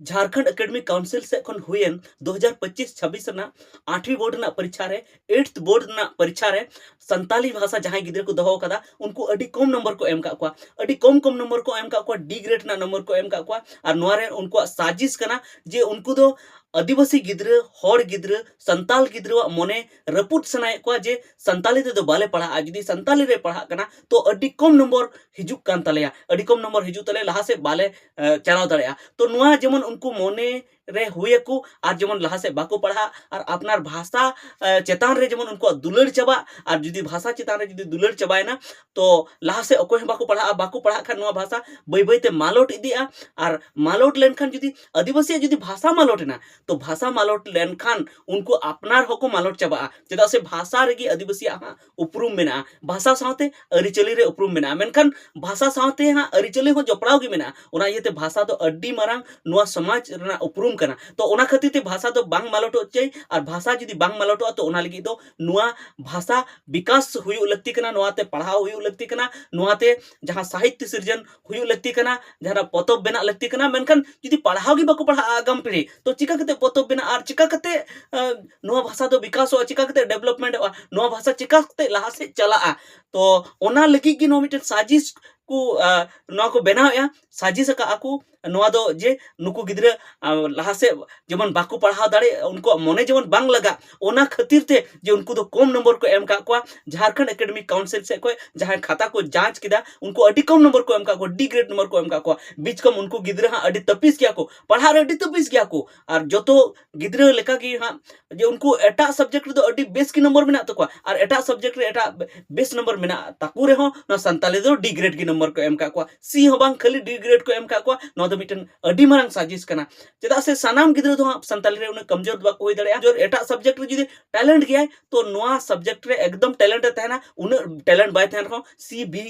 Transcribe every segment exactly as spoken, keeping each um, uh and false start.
Jharkhand academic council ᱥᱮᱫ ᱠᱷᱚᱱ ᱦᱩᱭᱮᱱ ᱫᱩ ᱦᱟᱡᱟᱨ ᱯᱚᱸᱪᱤᱥ ᱪᱷᱟᱵᱵᱤᱥ ᱨᱮᱱᱟᱜ ᱟᱴᱷᱣᱤ ᱵᱳᱨᱰ ᱨᱮᱱᱟᱜ ᱯᱚᱨᱤᱪᱷᱟ ᱨᱮ, ᱮᱭᱤᱴᱛᱷ ᱵᱳᱨᱰ ᱨᱮᱱᱟᱜ ᱯᱚᱨᱤᱪᱷᱟ ᱨᱮ ᱥᱟᱱᱛᱟᱞᱤ ᱵᱷᱟᱥᱟ ᱡᱟᱦᱟᱸᱭ ᱜᱤᱫᱽᱨᱟᱹ ᱠᱚ ᱫᱚᱦᱚ ᱟᱠᱟᱫᱟ, ᱩᱱᱠᱩ ᱟᱹᱰᱤ ᱠᱚᱢ ᱱᱚᱢᱵᱚᱨ ᱠᱚ ᱮᱢ ᱠᱟᱜ ᱠᱚᱣᱟ, ᱟᱹᱰᱤ ᱠᱚᱢ ᱠᱚᱢ ᱱᱚᱢᱵᱚᱨ ᱠᱚ ᱮᱢ ᱠᱟᱜ ᱠᱚᱣᱟ, ᱰᱤ ᱜᱨᱮᱰ ᱨᱮᱱᱟᱜ ᱱᱚᱢᱵᱚᱨ ᱠᱚ ᱮᱢ ᱠᱟᱜ ᱠᱚᱣᱟ᱾ ᱟᱨ ᱱᱚᱣᱟ ᱨᱮ ᱩᱱᱠᱩᱣᱟᱜ ᱥᱟᱡᱤᱥ ᱠᱟᱱᱟ ᱡᱮ ᱩᱱᱠᱩ ᱫᱚ ᱟᱹᱫᱤᱵᱟᱹᱥᱤ ᱜᱤᱫᱽᱨᱟᱹ, ᱦᱚᱲ ᱜᱤᱫᱽᱨᱟᱹ, ᱥᱟᱱᱛᱟᱞ ᱜᱤᱫᱽᱨᱟᱹᱣᱟᱜ ᱢᱚᱱᱮ ᱨᱟᱹᱯᱩᱫ ᱥᱟᱱᱟᱭᱮᱫ ᱠᱚᱣᱟ ᱡᱮ ᱥᱟᱱᱛᱟᱞᱤ ᱛᱮᱫᱚ ᱵᱟᱞᱮ ᱯᱟᱲᱦᱟᱜᱼᱟ, ᱡᱩᱫᱤ ᱥᱟᱱᱛᱟᱞᱤ ᱨᱮ ᱯᱟᱲᱦᱟᱜ ᱠᱟᱱᱟ ᱛᱚ ᱟᱹᱰᱤ ᱠᱚᱢ ᱱᱚᱢᱵᱚᱨ ᱦᱤᱡᱩᱜ ᱠᱟᱱ ᱛᱟᱞᱮᱭᱟ, ᱟᱹᱰᱤ ᱠᱚᱢ ᱱᱚᱢᱵᱚᱨ ᱦᱤᱡᱩᱜ ᱛᱟᱞᱮᱭᱟ, ᱞᱟᱦᱟ ᱥᱮᱫ ᱵᱟᱞᱮ ᱮ, ᱪᱟᱞᱟᱣ ᱫᱟᱲᱮᱭᱟᱜᱼᱟ᱾ ᱛᱚ ᱱᱚᱣᱟ ᱡᱮᱢᱚᱱ ᱩᱱᱠᱩ ᱢᱚᱱᱮ ᱨᱮ ᱦᱩᱭ ᱟᱠᱚ ᱟᱨ ᱡᱮᱢᱚᱱ ᱞᱟᱦᱟ ᱥᱮᱫ ᱵᱟᱠᱚ ᱯᱟᱲᱦᱟᱜ ᱟᱨ ᱟᱯᱱᱟᱨ ᱵᱷᱟᱥᱟ ᱮ, ᱪᱮᱛᱟᱱ ᱨᱮ ᱡᱮᱢᱚᱱ ᱩᱱᱠᱩᱣᱟᱜ ᱫᱩᱞᱟᱹᱲ ᱪᱟᱵᱟᱜ, ᱟᱨ ᱡᱩᱫᱤ ᱵᱷᱟᱥᱟ ᱪᱮᱛᱟᱱ ᱨᱮ ᱡᱩᱫᱤ ᱫᱩᱞᱟᱹᱲ ᱪᱟᱵᱟᱭᱮᱱᱟ ᱛᱚ ᱞᱟᱦᱟ ᱥᱮᱫ ᱚᱠᱚᱭ ᱦᱚᱸ ᱵᱟᱠᱚ ᱯᱟᱲᱦᱟᱜᱼᱟ᱾ ᱵᱟᱠᱚ ᱯᱟᱲᱦᱟᱜ ᱠᱷᱟᱱ ᱱᱚᱣᱟ ᱵᱷᱟᱥᱟ ᱵᱟᱹᱭ ᱵᱟᱹᱭ ᱛᱮ ᱢᱟᱞᱚᱴ ᱤᱫᱤᱜᱼᱟ᱾ ᱟᱨ ᱢᱟᱞᱚᱴ ᱞᱮᱱᱠᱷᱟᱱ ᱡᱩᱫᱤ ᱟᱹᱫᱤᱵᱟᱹᱥᱤᱭᱟᱜ ᱡᱩᱫᱤ ᱵᱷᱟᱥᱟ ᱢᱟᱞᱚᱴ ᱮᱱᱟ ᱛᱚ ᱵᱷᱟᱥᱟ ᱢᱟᱞᱚᱴ ᱞᱮᱱᱠᱷᱟᱱ ᱩᱱᱠᱩ ᱟᱯᱱᱟᱨ ᱦᱚᱸᱠᱚ ᱢᱟᱞᱚᱴ ᱪᱟᱵᱟᱜᱼᱟ᱾ ᱪᱮᱫᱟᱜ ᱥᱮ ᱵᱷᱟᱥᱟ ᱨᱮᱜᱮ ᱟᱹᱫᱤᱵᱟᱹᱥᱤᱭᱟᱜ ᱦᱟᱸᱜ ᱩᱯᱨᱩᱢ ᱢᱮᱱᱟᱜᱼᱟ, ᱵᱷᱟᱥᱟ ᱥᱟᱶᱛᱮ ᱟᱹᱨᱤᱪᱟᱹᱞᱤ ᱨᱮ ᱩᱯᱨᱩᱢ ᱢᱮᱱᱟᱜᱼᱟ, ᱢᱮᱱᱠᱷᱟᱱ ᱵᱷᱟᱥᱟ ᱥᱟᱶᱛᱮ ᱦᱟᱸᱜ ᱟᱹᱨᱤᱪᱟᱹᱞᱤ ᱦᱚᱸ ᱡᱚᱯᱲᱟᱣ ᱜᱮ ᱢᱮᱱᱟᱜᱼᱟ᱾ ᱚᱱᱟ ᱤᱭᱟᱹᱛᱮ ᱵᱷᱟᱥᱟ ᱫᱚ ᱟᱹᱰᱤ ᱢᱟᱨᱟᱝ ᱱᱚᱣᱟ ᱥᱚᱢᱟᱡᱽ ᱨᱮᱱᱟᱜ ᱩᱯᱨᱩᱢ ᱠᱟᱱᱟ᱾ ᱛᱚ ᱚᱱᱟ ᱠᱷᱟᱹᱛᱤᱨ ᱛᱮ ᱵᱷᱟᱥᱟ ᱫᱚ ᱵᱟᱝ ᱢᱟᱞᱚᱴᱚᱜ ᱪᱟᱹᱭ, ᱟᱨ ᱵᱷᱟᱥᱟ ᱡᱩᱫᱤ ᱵᱟᱝ ᱢᱟᱞᱚᱴᱚᱜᱼᱟ ᱛᱚ ᱚᱱᱟ ᱞᱟᱹᱜᱤᱫ ᱫᱚ ᱱᱚᱣᱟ ᱵᱷᱟᱥᱟ ᱵᱤᱠᱟᱥ ᱦᱩᱭᱩᱜ ᱞᱟᱹᱠᱛᱤ ᱠᱟᱱᱟ, ᱱᱚᱣᱟᱛᱮ ᱯᱟᱲᱦᱟᱣ ᱦᱩᱭᱩᱜ ᱞᱟᱹᱠᱛᱤ ᱠᱟᱱᱟ, ᱱᱚᱣᱟᱛᱮ ᱡᱟᱦᱟᱸ ᱥᱟᱦᱤᱛᱛᱚ ᱥᱤᱨᱡᱚᱱ ᱦᱩᱭᱩᱜ ᱞᱟᱹᱠᱛᱤ ᱠᱟᱱᱟ, ᱡᱟᱦᱟᱱᱟᱜ ᱯᱚᱛᱚᱵ ᱵᱮᱱᱟᱜ ᱞᱟᱹᱠᱛᱤ ᱠᱟᱱᱟ᱾ ᱢᱮᱱᱠᱷᱟᱱ ᱡᱩᱫᱤ ᱯᱟᱲᱦᱟᱣ ᱜᱮ ᱵᱟᱠᱚ ᱯᱟᱲᱦᱟᱜᱼᱟ ᱟᱜᱟᱢ ᱯᱤᱲᱦᱤ, ᱛᱚ ᱪᱤᱠᱟ ᱠᱟᱛᱮ ᱯᱚᱛᱚᱵ ᱵᱮᱱᱟᱜᱼᱟ ᱟᱨ ᱪᱤᱠᱟ ᱠᱟᱛᱮ, ᱮ, ᱱᱚᱣᱟ ᱵᱷᱟᱥᱟ ᱫᱚ ᱵᱤᱠᱟᱥᱚᱜᱼᱟ, ᱪᱤᱠᱟ ᱠᱟᱛᱮ ᱰᱮᱵᱷᱞᱚᱯᱢᱮᱱᱴᱚᱜᱼᱟ, ᱱᱚᱣᱟ ᱵᱷᱟᱥᱟ ᱪᱤᱠᱟ ᱠᱟᱛᱮ ᱞᱟᱦᱟ ᱥᱮᱫ ᱪᱟᱞᱟᱜᱼᱟ? ᱛᱚ ᱚᱱᱟ ᱞᱟᱹᱜᱤᱫ ᱜᱮ ᱱᱚᱣᱟ ᱢᱤᱫᱴᱮᱱ ᱥᱟᱡᱤᱥ ᱠᱚ, ᱮ, ᱱᱚᱣᱟ ᱠᱚ ᱵᱮᱱᱟᱣᱮᱫᱼᱟ, ᱥᱟᱡᱤᱥ ᱟᱠᱟᱫᱼᱟ ᱠᱚ ᱱᱚᱣᱟ ᱫᱚ ᱡᱮ ᱱᱩᱠᱩ ᱜᱤᱫᱽᱨᱟᱹ, ᱮ, ᱞᱟᱦᱟ ᱥᱮᱫ ᱡᱮᱢᱚᱱ ᱵᱟᱠᱚ ᱯᱟᱲᱦᱟᱣ ᱫᱟᱲᱮᱭᱟᱜ, ᱩᱱᱠᱩᱣᱟᱜ ᱢᱚᱱᱮ ᱡᱮᱢᱚᱱ ᱵᱟᱝ ᱞᱟᱜᱟᱜ, ᱚᱱᱟ ᱠᱷᱟᱹᱛᱤᱨ ᱛᱮ ᱡᱮ ᱩᱱᱠᱩ ᱫᱚ ᱠᱚᱢ ᱱᱚᱢᱵᱚᱨ ᱠᱚ ᱮᱢ ᱠᱟᱜ ᱠᱚᱣᱟ᱾ ᱡᱷᱟᱲᱠᱷᱚᱸᱰ ᱮᱠᱟᱰᱮᱢᱤᱠ ᱠᱟᱣᱩᱱᱥᱤᱞ ᱥᱮᱫ ᱠᱷᱚᱱ ᱡᱟᱦᱟᱸᱭ ᱠᱷᱟᱛᱟ ᱠᱚ ᱡᱟᱸᱪ ᱠᱮᱫᱟ, ᱩᱱᱠᱩ ᱟᱹᱰᱤ ᱠᱚᱢ ᱱᱚᱢᱵᱚᱨ ᱠᱚ ᱮᱢ ᱠᱟᱜ ᱠᱚᱣᱟ, ᱰᱤ ᱜᱨᱮᱰ ᱱᱚᱢᱵᱚᱨ ᱠᱚ ᱮᱢ ᱠᱟᱜ ᱠᱚᱣᱟ᱾ ᱵᱤᱪᱠᱚᱢ ᱩᱱᱠᱩ ᱜᱤᱫᱽᱨᱟᱹ ᱦᱟᱸᱜ ᱟᱹᱰᱤ ᱛᱟᱹᱯᱤᱥ ᱜᱮᱭᱟ ᱠᱚ, ᱯᱟᱲᱦᱟᱜ ᱨᱮ ᱟᱹᱰᱤ ᱛᱟᱹᱯᱤᱥ ᱜᱮᱭᱟ ᱠᱚ᱾ ᱟᱨ ᱡᱚᱛᱚ ᱜᱤᱫᱽᱨᱟᱹ ᱞᱮᱠᱟ ᱜᱮ ᱦᱟᱸᱜ ᱡᱮ ᱩᱱᱠᱩ ᱮᱴᱟᱜ ᱥᱟᱵᱡᱮᱠᱴ ᱨᱮᱫᱚ ᱟᱹᱰᱤ ᱵᱮᱥ ᱜᱮ ᱱᱚᱢᱵᱚᱨ ᱢᱮᱱᱟᱜ ᱛᱟᱠᱚᱣᱟ, ᱟᱨ ᱮᱴᱟᱜ ᱥᱟᱵᱡᱮᱠᱴ ᱨᱮ ᱮᱴᱟᱜ ᱵᱮᱥ ᱱᱚᱢᱵᱚᱨ ᱢᱮᱱᱟᱜ ᱛᱟᱠᱚ ᱨᱮᱦᱚᱸ ᱱᱚᱣᱟ ᱥᱟᱱᱛᱟᱞᱤ ᱫᱚ ᱰᱤ ᱜᱨᱮᱰ ᱜᱮ ᱱᱚᱢᱵᱚᱨ ᱠᱚ ᱮᱢ ᱠᱟᱜ ᱠᱚᱣᱟ, ᱥᱤ ᱦᱚᱸ ᱵᱟᱝ, ᱠᱷᱟᱹᱞᱤ ᱰᱤ ᱜᱨᱮᱰ ᱠᱚ ᱮᱢ ᱠᱟᱜ ᱠᱚᱣᱟ᱾ ᱱᱚᱣᱟ ᱫᱚ ᱢᱤᱫᱴᱮᱱ ᱟᱹᱰᱤ ᱢᱟᱨᱟᱝ ᱥᱟᱡᱤᱥ ᱠᱟᱱᱟ᱾ ᱪᱮᱫᱟᱜ ᱥᱮ ᱥᱟᱱᱟᱢ ᱜᱤᱫᱽᱨᱟᱹ ᱫᱚ ᱦᱟᱸᱜ ᱥᱟᱱᱛᱟᱞᱤ ᱨᱮ ᱩᱱᱟᱹᱜ ᱠᱚᱢᱡᱳᱨ ᱫᱚ ᱵᱟᱠᱚ ᱦᱩᱭ ᱫᱟᱲᱮᱭᱟᱜᱼᱟ᱾ ᱡᱳᱨ ᱮᱴᱟᱜ ᱥᱟᱵᱡᱮᱠᱴ ᱨᱮ ᱡᱩᱫᱤ ᱴᱮᱞᱮᱱᱴ ᱜᱮᱭᱟᱭ ᱛᱚ ᱱᱚᱣᱟ ᱥᱟᱵᱡᱮᱠᱴ ᱨᱮ ᱮᱠᱫᱚᱢ ᱴᱮᱞᱮᱱᱴ ᱮ ᱛᱟᱦᱮᱱᱟ, ᱩᱱᱟᱹᱜ ᱴᱮᱞᱮᱱᱴ ᱵᱟᱭ ᱛᱟᱦᱮᱱ ᱨᱮᱦᱚᱸ ᱥᱤ ᱵᱤ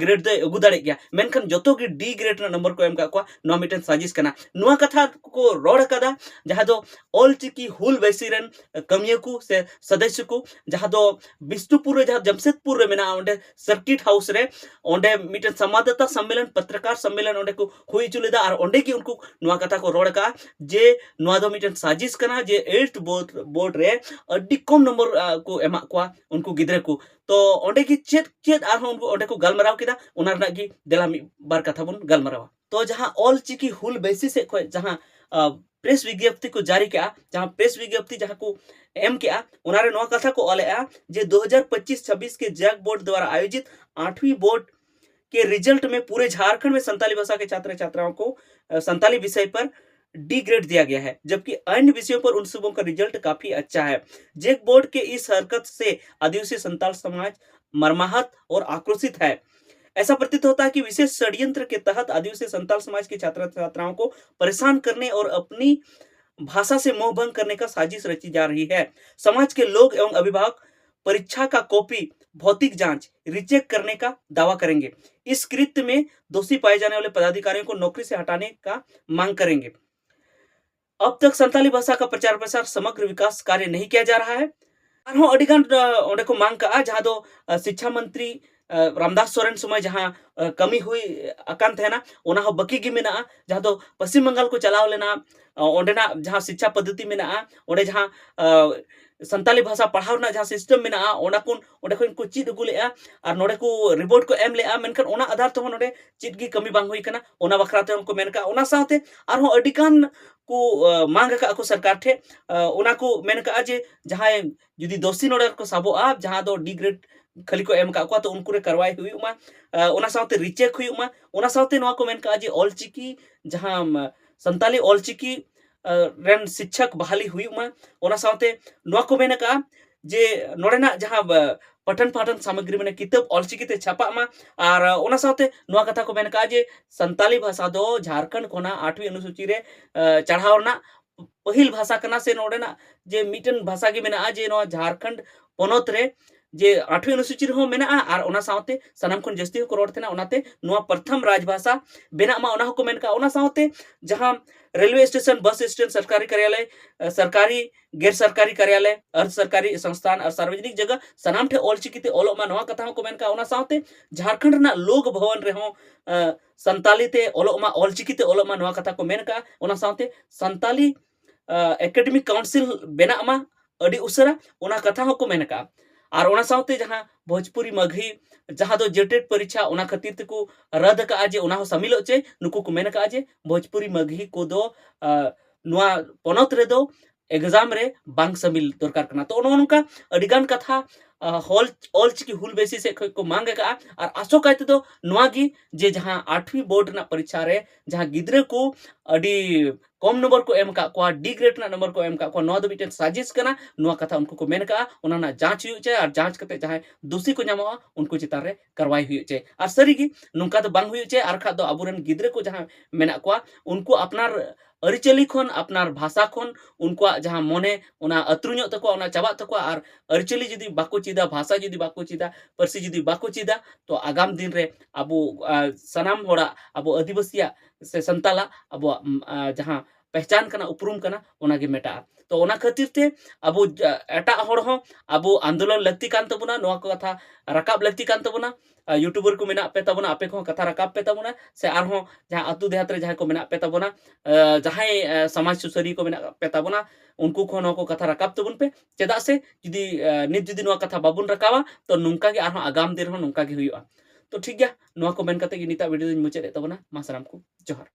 ᱜᱨᱮᱰ ᱫᱚᱭ ᱟᱹᱜᱩ ᱫᱟᱲᱮᱭᱟᱜ ᱜᱮᱭᱟ, ᱢᱮᱱᱠᱷᱟᱱ ᱡᱚᱛᱚ ᱜᱮ ᱰᱤ ᱜᱨᱮᱰ ᱨᱮᱱᱟᱜ ᱱᱚᱢᱵᱚᱨ ᱠᱚ ᱮᱢ ᱠᱟᱜ ᱠᱚᱣᱟ᱾ ᱱᱚᱣᱟ ᱢᱤᱫᱴᱮᱱ ᱥᱟᱡᱤᱥ ᱠᱟᱱᱟ᱾ ᱱᱚᱣᱟ ᱠᱟᱛᱷᱟ ᱠᱚ ᱨᱚᱲ ᱟᱠᱟᱫᱟ ᱡᱟᱦᱟᱸ ᱫᱚ ᱚᱞ ᱪᱤᱠᱤ ᱦᱩᱞ ᱵᱟᱭᱥᱤ ᱨᱮᱱ ᱠᱟᱹᱢᱤᱭᱟᱹ ᱠᱚ ᱥᱮ ᱥᱚᱫᱚᱥᱥᱚ ᱠᱚ, ᱡᱟᱦᱟᱸ ᱫᱚ ᱵᱤᱥᱱᱩᱯᱩᱨ ᱨᱮ, ᱡᱟᱦᱟᱸ ᱡᱟᱢᱥᱮᱫᱽᱯᱩᱨ ᱨᱮ ᱢᱮᱱᱟᱜᱼᱟ, ᱚᱸᱰᱮ ᱥᱟᱨᱠᱤᱴ ᱦᱟᱣᱩᱥ ᱨᱮ ᱚᱸᱰᱮ ᱢᱤᱫᱴᱮᱱ ᱥᱚᱢᱵᱟᱫᱟᱛᱟ ᱥᱚᱢᱢᱮᱞᱚᱱ, ᱯᱚᱛᱨᱚᱠᱟᱨ ᱥᱚᱢᱢᱮᱞᱚᱱ ᱚᱸᱰᱮ ᱠᱚ ᱦᱩᱭ ᱦᱚᱪᱚ ᱞᱮᱫᱟ᱾ ᱟᱨ ᱚᱸᱰᱮ ᱜᱮ ᱩᱱᱠᱩ ᱱᱚᱣᱟ ᱠᱟᱛᱷᱟ ᱠᱚ ᱨᱚᱲ ᱟᱠᱟᱫᱼᱟ ᱡᱮ ᱱᱚᱣᱟ ᱫᱚ ᱢᱤᱫᱴᱮᱱ ᱥᱟᱡᱤᱥ ᱠᱟᱱᱟ ᱡᱮ ᱮᱭᱤᱴ ᱵᱳᱨᱰ, ᱵᱳᱨᱰ ᱨᱮ ᱟᱹᱰᱤ ᱠᱚᱢ ᱱᱚᱢᱵᱚᱨ ᱠᱚ ᱮᱢᱟᱜ ᱠᱚᱣᱟ ᱩᱱᱠᱩ ᱜᱤᱫᱽᱨᱟᱹ ᱠᱚ᱾ ᱛᱚ ᱚᱸᱰᱮ ᱜᱮ ᱪᱮᱫ ᱪᱮᱫ ᱟᱨᱦᱚᱸ ᱩᱱᱠᱩ ᱚᱸᱰᱮ ᱠᱚ ᱜᱟᱞᱢᱟᱨᱟᱣ ᱠᱮᱫᱟ, ᱚᱱᱟ ᱨᱮᱱᱟᱜ ᱜᱮ ᱫᱮᱞᱟ ᱢᱤᱫ ᱵᱟᱨ ᱠᱟᱛᱷᱟ ᱵᱚᱱ ᱜᱟᱞᱢᱟᱨᱟᱣᱟ᱾ ᱛᱚ ᱡᱟᱦᱟᱸ ᱚᱞ ᱪᱤᱠᱤ ᱦᱩᱞ ᱵᱟᱭᱥᱤ ᱥᱮᱫ ᱠᱷᱚᱱ ᱡᱟᱦᱟᱸ ᱯᱨᱮᱥ ᱵᱤᱜᱽᱭᱚᱯᱛᱤ ᱠᱚ ᱡᱟᱹᱨᱤ ᱠᱮᱜᱼᱟ, ᱡᱟᱦᱟᱸ ᱯᱨᱮᱥ ᱵᱤᱜᱽᱭᱚᱯᱛᱤ ᱡᱟᱦᱟᱸ ᱠᱚ ᱮᱢ ᱠᱮᱜᱼᱟ, ᱚᱱᱟᱨᱮ ᱱᱚᱣᱟ ᱠᱟᱛᱷᱟ ᱠᱚ ᱚᱞᱮᱜᱼᱟ ᱡᱮ ᱫᱩ ᱦᱟᱡᱟᱨ ᱯᱚᱸᱪᱤᱥ ᱪᱷᱟᱵᱵᱤᱥ ᱠᱮ ᱡᱮᱠ ᱵᱳᱨᱰ ᱫᱣᱟᱨᱟ ᱟᱭᱳᱡᱤᱛ ᱟᱴᱷवीं ᱵᱳᱨᱰ ᱠᱮ ᱨᱤᱡᱟᱞᱴ ᱢᱮ ᱯᱩᱨᱮ ᱡᱷᱟᱨᱠᱷᱚᱸᱰ ᱢᱮ ᱥᱟᱱᱛᱟᱞᱤ ᱵᱷᱟᱥᱟ ᱠᱮ ᱪᱷᱟᱛᱨᱚ ᱪᱷᱟᱛᱨᱟᱣ ᱠᱚ ᱥᱟᱱᱛᱟᱞᱤ ᱵᱤᱥᱚᱭ ᱯᱟᱨ डी ग्रेड दिया गया है, जबकि अन्य विषयों पर उन सबों का रिजल्ट काफी अच्छा है। जेक बोर्ड के इस हरकत से आदिवासी संताल समाज मर्माहत और आक्रोशित है। ऐसा प्रतीत होता है कि विशेष षड्यंत्र के तहत आदिवासी संताल समाज के छात्र छात्राओं को परेशान करने और अपनी भाषा से मोहभंग करने का साजिश रची जा रही है। समाज के लोग एवं अभिभावक परीक्षा का कॉपी, भौतिक जांच, रीचेक करने का दावा करेंगे। इस कृत्य में दोषी पाए जाने वाले पदाधिकारियों को नौकरी से हटाने का मांग करेंगे। अब तक संताली भाषा का प्रचार प्रसार समग्र विकास कार्य नहीं किया जा रहा है। ᱟᱨᱦᱚᱸ ᱟᱹᱰᱤ ᱜᱟᱱ ᱚᱸᱰᱮ ᱠᱚ ᱢᱟᱝ ᱠᱟᱜᱼᱟ, ᱡᱟᱦᱟᱸ ᱫᱚ ᱥᱤᱠᱠᱷᱟ ᱢᱚᱱᱛᱨᱤ ᱨᱟᱢᱫᱟᱥ ᱥᱚᱨᱮᱱ ᱥᱚᱢᱚᱭ ᱡᱟᱦᱟᱸ ᱠᱟᱹᱢᱤ ᱦᱩᱭ ᱟᱠᱟᱱ ᱛᱟᱦᱮᱱᱟ, ᱚᱱᱟ ᱦᱚᱸ ᱵᱟᱹᱠᱤ ᱜᱮ ᱢᱮᱱᱟᱜᱼᱟ᱾ ᱡᱟᱦᱟᱸ ᱫᱚ ᱯᱚᱥᱪᱤᱢ ᱵᱟᱝᱜᱟᱞ ᱠᱚ ᱪᱟᱞᱟᱣ ᱞᱮᱱᱟ, ᱚᱸᱰᱮᱱᱟᱜ ᱡᱟᱦᱟᱸ ᱥᱤᱠᱠᱷᱟ ᱯᱚᱫᱽᱫᱷᱚᱛᱤ ᱢᱮᱱᱟᱜᱼᱟ, ᱚᱸᱰᱮ ᱡᱟᱦᱟᱸ ᱥᱟᱱᱛᱟᱞᱤ ᱵᱷᱟᱥᱟ ᱯᱟᱲᱦᱟᱣ ᱨᱮᱱᱟᱜ ᱡᱟᱦᱟᱸ ᱥᱤᱥᱴᱮᱢ ᱢᱮᱱᱟᱜᱼᱟ, ᱚᱱᱟ ᱠᱚ ᱚᱸᱰᱮ ᱠᱷᱚᱱ ᱠᱚ ᱪᱮᱫ ᱟᱹᱜᱩ ᱞᱮᱜᱼᱟ ᱟᱨ ᱱᱚᱰᱮ ᱠᱚ ᱨᱤᱯᱳᱨᱴ ᱠᱚ ᱮᱢ ᱞᱮᱜᱼᱟ, ᱢᱮᱱᱠᱷᱟᱱ ᱚᱱᱟ ᱟᱫᱷᱟᱨ ᱛᱮᱦᱚᱸ ᱱᱚᱰᱮ ᱪᱮᱫ ᱜᱮ ᱠᱟᱹᱢᱤ ᱵᱟᱝ ᱦᱩᱭ ᱠᱟᱱᱟ᱾ ᱚᱱᱟ ᱵᱟᱠᱷᱨᱟ ᱛᱮ ᱩᱱᱠᱩ ᱢᱮᱱ ᱠᱟᱜᱼᱟ᱾ ᱚᱱᱟ ᱥᱟᱶᱛᱮ ᱟᱨᱦᱚᱸ ᱟᱹᱰᱤ ᱜᱟᱱ ᱠᱚ ᱢᱟᱝ ᱟᱠᱟᱫ ᱠᱚ ᱥᱚᱨᱠᱟᱨ ᱴᱷᱮᱱ, ᱚᱱᱟ ᱠᱚ ᱢᱮᱱ ᱠᱟᱜᱼᱟ ᱡᱮ ᱡᱟᱦᱟᱸᱭ ᱡᱩᱫᱤ ᱫᱳᱥᱤ ᱱᱚᱰᱮ ᱠᱚ ᱥᱟᱵᱚᱜᱼᱟ, ᱡᱟᱦᱟᱸ ᱫᱚ ᱰᱤ ᱜᱨᱮᱰ ᱠᱷᱟᱹᱞᱤ ᱠᱚ ᱮᱢ ᱟᱠᱟᱫ ᱠᱚᱣᱟ, ᱛᱚ ᱩᱱᱠᱩ ᱨᱮ ᱠᱟᱨᱣᱟᱭ ᱦᱩᱭᱩᱜ ᱢᱟ, ᱚᱱᱟ ᱥᱟᱶᱛᱮ ᱨᱤᱪᱮᱠ ᱦᱩᱭᱩᱜ ᱢᱟ᱾ ᱚᱱᱟ ᱥᱟᱶᱛᱮ ᱱᱚᱣᱟ ᱠᱚ ᱢᱮᱱ ᱠᱟᱜᱼᱟ ᱡᱮ ᱚᱞᱪᱤᱠᱤ ᱡᱟᱦᱟᱸ ᱥᱟᱱᱛᱟᱞᱤ ᱚᱞᱪᱤᱠᱤ ᱨᱮᱱ ᱥᱤᱠᱠᱷᱚᱠ ᱵᱟᱦᱟᱞᱤ ᱦᱩᱭᱩᱜ ᱢᱟ᱾ ᱚᱱᱟ ᱥᱟᱶᱛᱮ ᱱᱚᱣᱟ ᱠᱚ ᱢᱮᱱ ᱟᱠᱟᱫᱼᱟ ᱡᱮ ᱱᱚᱰᱮᱱᱟᱜ ᱡᱟᱦᱟᱸ ᱯᱟᱴᱷᱟᱱ ᱯᱟᱴᱷᱟᱱ ᱥᱟᱢᱚᱜᱨᱤ ᱢᱟᱱᱮ ᱠᱤᱛᱟᱹᱵ ᱚᱞᱪᱤᱠᱤ ᱛᱮ ᱪᱷᱟᱯᱟᱜ ᱢᱟ᱾ ᱟᱨ ᱚᱱᱟ ᱥᱟᱶᱛᱮ ᱱᱚᱣᱟ ᱠᱟᱛᱷᱟ ᱠᱚ ᱢᱮᱱ ᱟᱠᱟᱫᱼᱟ ᱡᱮ ᱥᱟᱱᱛᱟᱞᱤ ᱵᱷᱟᱥᱟ ᱫᱚ ᱡᱷᱟᱲᱠᱷᱚᱸᱰ ᱠᱷᱚᱱᱟᱜ ᱟᱴᱷᱣᱤ ᱚᱱᱩᱥᱩᱪᱤ ᱨᱮ ᱪᱟᱲᱦᱟᱣ ᱨᱮᱱᱟᱜ ᱯᱟᱹᱦᱤᱞ ᱵᱷᱟᱥᱟ ᱠᱟᱱᱟ, ᱥᱮ ᱱᱚᱰᱮᱱᱟᱜ ᱡᱮ ᱢᱤᱫᱴᱮᱱ ᱵᱷᱟᱥᱟ ᱜᱮ ᱢᱮᱱᱟᱜᱼᱟ ᱡᱮ ᱱᱚᱣᱟ ᱡᱷᱟᱲᱠᱷᱚᱸᱰ ᱯᱚᱱᱚᱛ ᱨᱮ ᱡᱮ ᱟᱴᱷᱣᱤ ᱚᱱᱩᱥᱩᱪᱤ ᱨᱮᱦᱚᱸ ᱢᱮᱱᱟᱜᱼᱟ, ᱟᱨ ᱚᱱᱟ ᱥᱟᱶᱛᱮ ᱥᱟᱱᱟᱢ ᱠᱷᱚᱱ ᱡᱟᱹᱥᱛᱤ ᱦᱚᱸᱠᱚ ᱨᱚᱲ ᱛᱟᱦᱮᱱᱟ, ᱚᱱᱟᱛᱮ ᱱᱚᱣᱟ ᱯᱨᱚᱛᱷᱚᱢ ᱨᱟᱡᱽ ᱵᱷᱟᱥᱟ ᱵᱮᱱᱟᱜ ᱢᱟ, ᱚᱱᱟ ᱦᱚᱸᱠᱚ ᱢᱮᱱ ᱠᱟᱜᱼᱟ᱾ ᱚᱱᱟ ᱥᱟᱶᱛᱮ ᱡᱟᱦᱟᱸ ᱨᱮᱞᱣᱮ ᱥᱴᱮᱥᱚᱱ, ᱵᱟᱥ ᱥᱴᱮᱥᱚᱱ, ᱥᱚᱨᱠᱟᱨᱤ ᱠᱟᱨᱭᱟᱞᱚᱭ, ᱥᱚᱨᱠᱟᱨᱤ, ᱜᱮᱨ ᱥᱚᱨᱠᱟᱨᱤ ᱠᱟᱨᱭᱟᱞᱚᱭ, ᱟᱨ ᱥᱚᱨᱠᱟᱨᱤ ᱥᱚᱝᱥᱛᱷᱟᱱ ᱟᱨ ᱥᱟᱨᱵᱚᱡᱚᱱᱤᱠ ᱡᱟᱭᱜᱟ, ᱥᱟᱱᱟᱢ ᱴᱷᱮᱱ ᱚᱞᱪᱤᱠᱤ ᱛᱮ ᱚᱞᱚᱜ ᱢᱟ, ᱱᱚᱣᱟ ᱠᱟᱛᱷᱟ ᱦᱚᱸᱠᱚ ᱢᱮᱱ ᱠᱟᱜᱼᱟ᱾ ᱚᱱᱟ ᱥᱟᱶᱛᱮ ᱡᱷᱟᱲᱠᱷᱚᱸᱰ ᱨᱮᱱᱟᱜ ᱞᱳᱠ ᱵᱷᱚᱵᱚᱱ ᱨᱮᱦᱚᱸ ᱥᱟᱱᱛᱟᱞᱤ ᱛᱮ ᱚᱞᱚᱜ ᱢᱟ, ᱚᱞᱪᱤᱠᱤ ᱛᱮ ᱚᱞᱚᱜ ᱢᱟ, ᱱᱚᱣᱟ ᱠᱟᱛᱷᱟ ᱠᱚ ᱢᱮᱱ ᱠᱟᱜᱼᱟ᱾ ᱚᱱᱟ ᱥᱟᱶᱛᱮ ᱥᱟᱱᱛᱟᱞᱤ ᱮᱠᱟᱰᱮᱢᱤᱠ ᱠᱟᱣᱩᱱᱥᱤᱞ ᱵᱮᱱᱟᱜ ᱢᱟ ᱟᱹᱰᱤ ᱩᱥᱟᱹᱨᱟ, ᱚᱱᱟ ᱠᱟᱛᱷᱟ ᱦᱚᱸᱠᱚ ᱢᱮᱱ ᱠᱟᱜᱼᱟ᱾ ᱟᱨ ᱚᱱᱟ ᱥᱟᱶᱛᱮ ᱡᱟᱦᱟᱸ ᱵᱷᱳᱡᱽᱯᱩᱨᱤ ᱢᱟᱜᱷᱤ, ᱡᱟᱦᱟᱸ ᱫᱚ ᱡᱮᱴᱮᱴ ᱯᱚᱨᱤᱠᱷᱟ, ᱚᱱᱟ ᱠᱷᱟᱹᱛᱤᱨ ᱛᱮᱠᱚ ᱨᱟᱫ ᱟᱠᱟᱜᱼᱟ ᱡᱮ ᱚᱱᱟ ᱦᱚᱸ ᱥᱟᱢᱤᱞᱚᱜ ᱪᱮ, ᱱᱩᱠᱩ ᱠᱚ ᱢᱮᱱ ᱠᱟᱜᱼᱟ ᱡᱮ ᱵᱷᱳᱡᱽᱯᱩᱨᱤ ᱢᱟᱜᱷᱤ ᱠᱚᱫᱚ ᱱᱚᱣᱟ ᱯᱚᱱᱚᱛ ᱨᱮᱫᱚ ᱮᱠᱡᱟᱢ ᱨᱮ ᱵᱟᱝ ᱥᱟᱢᱤᱞ ᱫᱚᱨᱠᱟᱨ ᱠᱟᱱᱟ᱾ ᱛᱚ ᱱᱚᱜᱼᱚ ᱱᱚᱝᱠᱟ ᱟᱹᱰᱤᱜᱟᱱ ᱠᱟᱛᱷᱟ ᱦᱚᱞ ᱚᱞᱪᱤᱠᱤ ᱦᱩᱞ ᱵᱮᱥᱤ ᱥᱮᱫ ᱠᱷᱚᱱ ᱠᱚ ᱢᱟᱝ ᱟᱠᱟᱜᱼᱟ᱾ ᱟᱨ ᱟᱥᱚᱠᱟᱭ ᱛᱮᱫᱚ ᱱᱚᱣᱟ ᱜᱮ, ᱡᱮ ᱡᱟᱦᱟᱸ ᱟᱴᱷᱣᱤ ᱵᱳᱨᱰ ᱨᱮᱱᱟᱜ ᱯᱚᱨᱤᱠᱷᱟ ᱨᱮ ᱡᱟᱦᱟᱸ ᱜᱤᱫᱽᱨᱟᱹ ᱠᱚ ᱟᱹᱰᱤ ᱠᱚᱢ ᱱᱚᱢᱵᱚᱨ ᱠᱚ ᱮᱢ ᱟᱠᱟᱫ ᱠᱚᱣᱟ, ᱰᱤ ᱜᱨᱮᱰ ᱨᱮᱱᱟᱜ ᱱᱚᱢᱵᱚᱨ ᱠᱚ ᱮᱢ ᱟᱠᱟᱫ ᱠᱚᱣᱟ, ᱱᱚᱣᱟ ᱫᱚ ᱢᱤᱫᱴᱮᱱ ᱥᱟᱡᱤᱥ ᱠᱟᱱᱟ, ᱱᱚᱣᱟ ᱠᱟᱛᱷᱟ ᱩᱱᱠᱩ ᱠᱚ ᱢᱮᱱ ᱟᱠᱟᱫᱼᱟ᱾ ᱚᱱᱟ ᱨᱮᱱᱟᱜ ᱡᱟᱸᱪ ᱦᱩᱭᱩᱜ ᱪᱟᱭ ᱟᱨ ᱡᱟᱸᱪ ᱠᱟᱛᱮ ᱡᱟᱦᱟᱸᱭ ᱫᱳᱥᱤ ᱠᱚ ᱧᱟᱢᱚᱜᱼᱟ ᱩᱱᱠᱩ ᱪᱮᱛᱟᱱ ᱨᱮ ᱠᱟᱨᱣᱟᱭ ᱦᱩᱭᱩᱜ ᱪᱟᱭ᱾ ᱟᱨ ᱥᱟᱹᱨᱤᱜᱮ ᱱᱚᱝᱠᱟ ᱫᱚ ᱵᱟᱝ ᱦᱩᱭᱩᱜ ᱪᱟᱭ, ᱟᱨ ᱠᱷᱟᱡ ᱫᱚ ᱟᱵᱚᱨᱮᱱ ᱜᱤᱫᱽᱨᱟᱹ ᱠᱚ ᱡᱟᱦᱟᱸ ᱢᱮᱱᱟᱜ ᱠᱚᱣᱟ ᱩᱱᱠᱩ ᱟᱯᱱᱟᱨ ᱟᱹᱨᱤᱪᱟᱹᱞᱤ ᱠᱷᱚᱱ, ᱟᱯᱱᱟᱨ ᱵᱷᱟᱥᱟ ᱠᱷᱚᱱ ᱩᱱᱠᱩᱣᱟᱜ ᱡᱟᱦᱟᱸ ᱢᱚᱱᱮ, ᱚᱱᱟ ᱟᱹᱛᱨᱩᱧᱚᱜ ᱛᱟᱠᱚᱣᱟ, ᱚᱱᱟ ᱪᱟᱵᱟᱜ ᱛᱟᱠᱚᱣᱟ᱾ ᱟᱨ ᱟᱹᱨᱤᱪᱟᱹᱞᱤ ᱡᱩᱫᱤ ᱵᱟᱠᱚ ᱪᱮᱫᱟ, ᱵᱷᱟᱥᱟ ᱡᱩᱫᱤ ᱵᱟᱠᱚ ᱪᱮᱫᱟ, ᱯᱟᱹᱨᱥᱤ ᱡᱩᱫᱤ ᱵᱟᱠᱚ ᱪᱮᱫᱟ, ᱛᱚ ᱟᱜᱟᱢ ᱫᱤᱱ ᱨᱮ ᱟᱵᱚ, ᱟ, ᱥᱟᱱᱟᱢ ᱦᱚᱲᱟᱜ, ᱟᱵᱚ ᱟᱹᱫᱤᱵᱟᱹᱥᱤᱭᱟᱜ ᱥᱮ ᱥᱟᱱᱛᱟᱞᱟᱜ ᱟᱵᱚᱣᱟᱜ, ᱩᱢ, ᱟ, ᱡᱟᱦᱟᱸ ᱯᱮᱦᱪᱟᱱ ᱠᱟᱱᱟ, ᱩᱯᱨᱩᱢ ᱠᱟᱱᱟ, ᱚᱱᱟᱜᱮ ᱢᱮᱴᱟᱜᱼᱟ᱾ ᱛᱚ ᱚᱱᱟ ᱠᱷᱟᱹᱛᱤᱨ ᱛᱮ ᱟᱵᱚ, ᱟ, ᱮᱴᱟᱜ ᱦᱚᱲ ᱦᱚᱸ ᱟᱵᱚ ᱟᱱᱫᱳᱞᱚᱱ ᱞᱟᱹᱠᱛᱤ ᱠᱟᱱ ᱛᱟᱵᱚᱱᱟ, ᱱᱚᱣᱟ ᱠᱚ ᱠᱟᱛᱷᱟ ᱨᱟᱠᱟᱵ ᱞᱟᱹᱠᱛᱤ ᱠᱟᱱ ᱛᱟᱵᱚᱱᱟ᱾ ᱟ, YouTuber ᱠᱚ ᱢᱮᱱᱟᱜ ᱯᱮ ᱛᱟᱵᱚᱱᱟ, ᱟᱯᱮ ᱠᱚᱦᱚᱸ ᱠᱟᱛᱷᱟ ᱨᱟᱠᱟᱵ ᱯᱮ ᱛᱟᱵᱚᱱᱟ, ᱥᱮ ᱟᱨᱦᱚᱸ ᱡᱟᱦᱟᱸ ᱟᱹᱛᱩ ᱫᱮᱦᱟᱛ ᱨᱮ ᱡᱟᱦᱟᱸᱭ ᱠᱚ ᱢᱮᱱᱟᱜ ᱯᱮ ᱛᱟᱵᱚᱱᱟ, ᱟ, ᱡᱟᱦᱟᱸᱭ, ᱟ, ᱥᱚᱢᱟᱡᱽ ᱥᱩᱥᱟᱹᱨᱤᱭᱟᱹ ᱠᱚ ᱢᱮᱱᱟᱜ ᱯᱮ ᱛᱟᱵᱚᱱᱟ, ᱩᱱᱠᱩ ᱠᱚᱦᱚᱸ ᱱᱚᱣᱟ ᱠᱚ ᱠᱟᱛᱷᱟ ᱨᱟᱠᱟᱵ ᱛᱟᱵᱚᱱ ᱯᱮ᱾ ᱪᱮᱫᱟᱜ ᱥᱮ ᱡᱩᱫᱤ, ᱟ, ᱱᱤᱛ ᱡᱩᱫᱤ ᱱᱚᱣᱟ ᱠᱟᱛᱷᱟ ᱵᱟᱵᱚᱱ ᱨᱟᱠᱟᱵᱟ, ᱛᱚ ᱱᱚᱝᱠᱟ ᱜᱮ ᱟᱨᱦᱚᱸ ᱟᱜᱟᱢ ᱫᱤᱱ ᱨᱮᱦᱚᱸ ᱱᱚᱝᱠᱟ ᱜᱮ ᱦᱩᱭᱩᱜᱼᱟ᱾ ᱛᱚ ᱴᱷᱤᱠ ᱜᱮᱭᱟ, ᱱᱚᱣᱟ ᱠᱚ ᱢᱮᱱ ᱠᱟᱛᱮ ᱜᱮ ᱱᱤᱛᱟᱜ ᱵᱷᱤᱰᱤᱭᱳ ᱫᱚᱧ ᱢᱩᱪᱟᱹᱫ ᱮᱫ ᱛᱟᱵᱚᱱᱟ᱾ ᱢᱟ ᱥᱟᱱᱟᱢ ᱠᱚ ᱡᱚᱦᱟᱨ᱾